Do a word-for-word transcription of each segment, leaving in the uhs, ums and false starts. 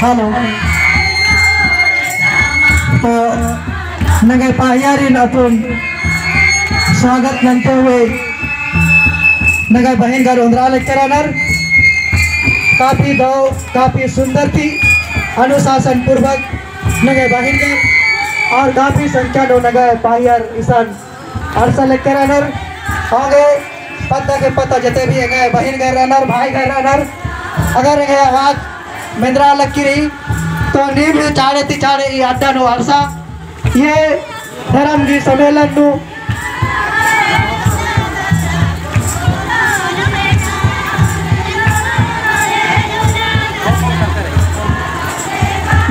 हेलो। तो नंगे पाहियारिन अतुन स्वागत नन्ते हुए नंगे बहिन गर ओन्द्रा लक्कर रअनर। काफी दव, काफी सुंदर ती अनुशासन पूर्वक नंगे बहिन गर और काफी संख्या नू नंगे पाहियार इसन अरसा लक्कर रअनर। औंगे पद्दा के पद्दा जते भी एंग्है बहिन गर रअनर, भाई गर रअनर, अगर एंग्है आवाज मेंदरा लक्की रई, तो नीम हूँ चाड़े ती चाड़े ई अड्डा नू अरसा, ये धर्म गही सम्मेलन नू,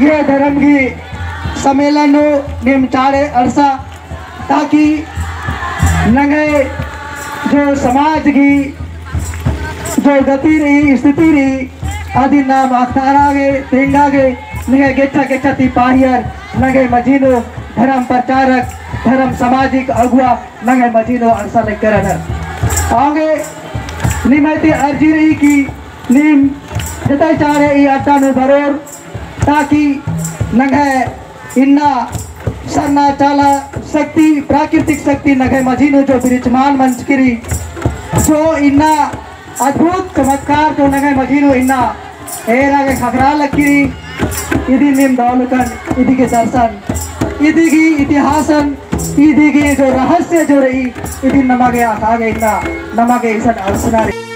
ये धर्म गही सम्मेलन नू नीम चाड़े अरसा, ताकि नंगे जो समाज गही जो गति रई, स्थिति रई, अदिन नाम अख़तारा गे, तेंगा गे, नंगे गेच्छा गेच्छा ती पाहियर, नंगे मझी नू धर्म प्रचारक, धर्म सामाजिक अगुवा, नंगे मझी नू अरसा लक्कर रअनर। औंगे निम्है ती अर्जी रई कि नीम जतई चाड़े ई अड्डा नू बरोर, ताकि नंग्है इन्ना सरना चाला शक्ति, प्राकृतिक शक्ति नंग्है मझी नू जो बिराजमान मंजकी रई, जो इन्ना अद्भुत चमत्कार जो नंग्है मझी नू इन्ना एरा गे ख़क्खरा लक्की रई, इदिन नीम दव लोकन, इदी गही दर्शन, इदी गही इतिहासन, इदी गही जो रहस्य जो रई, इदिन नमा गे अख़ा गे इन्ना, नमा गे इसन अरसना रई।